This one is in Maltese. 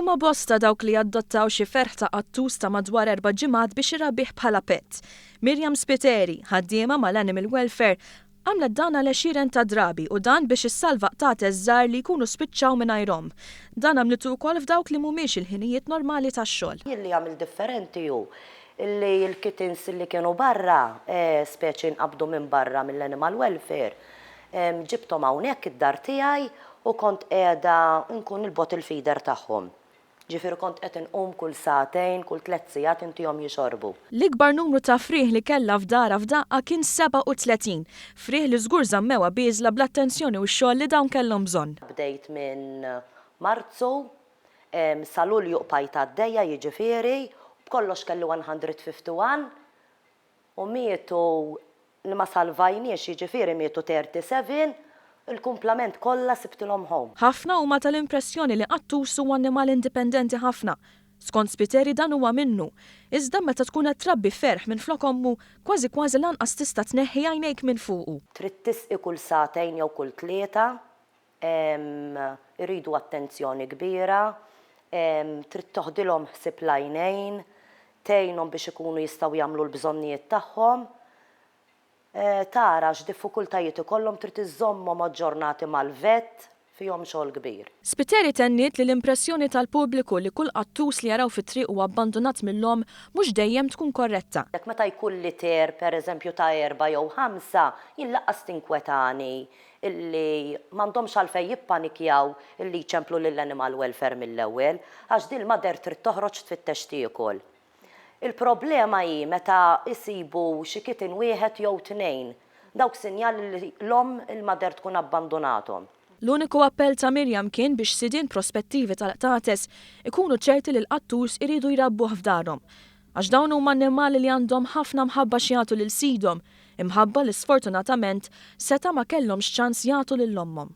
Huma bosta dawk li adottaw xi ferħ ta' qattus ta' madwar 4 ġimgħat biex irabbih bħala pet. Miriam Spiteri, ħaddiema mal-Animal Welfare, għamlet dan għal għexieren ta' drabi u dan biex issalva qtates żgħar li jkunu spiċċaw mingħajr omm. Dan għamlitu wkoll f'dawk li mhumiex il-ħinijiet normali tax-xogħol. Illi għamel differenti hu illi l-kittens li kienu barra, speċi nqabdu minn barra mill-Animal Welfare, ġibthom hawnhekk id-dar tiegħi u kont qiegħda nkun il-bottle feeder tagħhom. Ġifieri kont qed inqum kull sagħtejn, kull 3 sigħat intihom jixorbu. L-ikbar numru ta' frieħ li kellha f'darha f'daqqa kien 37, frieħ li żgur żammewha bieżla bl-attenzjoni u x-xogħol li dawn kellhom bżonn. Bdejt minn Marzu sa Lulju bqajt għaddejja, jiġifieri, b'kollox kelli 151 u mietu li ma salvajniex, jiġifieri mietu 37, il-kumplament kollha sibtilhom home. Ħafna huma tal-impressjoni li qattus huwa annimal indipendenti ħafna. Skont Spiteri dan huwa minnu. Iżda meta tkun qed trabbi ferħ minn flok ommu, kważi kważi lanqas tista' tneħħi għajnejk minn fuqu. Trid tisqi kull sagħtejn jew kull 3, iridu attenzjoni kbira, trid toħdilhom ħsieb l-għajnejn, tgħinhom biex ikunu jistgħu jagħmlu l-bżonnijiet tagħhom, tara x'diffikultajiet ikollhom, trid iżżommhom aġġornati mal-vet, fihom xogħol kbir. Spiteri tenniet li l-impressjoni tal-pubbliku li kull qattus li jaraw fit-triq huwa abbandonat mill-omm mhux dejjem tkun korretta. Jekk meta jkun litter, per eżempju, ta' erba' jew ħamsa, jien lanqas tinkwetani illi m'għandhomx għalfejn jippanikjaw illi jċemplu lill-Animal Welfare mill-ewwel, għax din il-mother trid toħroġ tfittex tiekol. Il-problema hi meta jsibu xi kitten wieħed jew tnejn. Dawk sinjal li l-omm, il-mother, tkun abbandonathom. L-uniku appell ta' Miriam kien biex sidien prospettivi tal-qtates ikunu ċerti li l-qattus iridu jrabbuh f'darhom. Għax dawn huma annimali li għandhom ħafna mħabba x'jagħtu lil sidhom, imħabba li sfortunatament seta' ma kellhomx ċans jagħtu lil ommhom.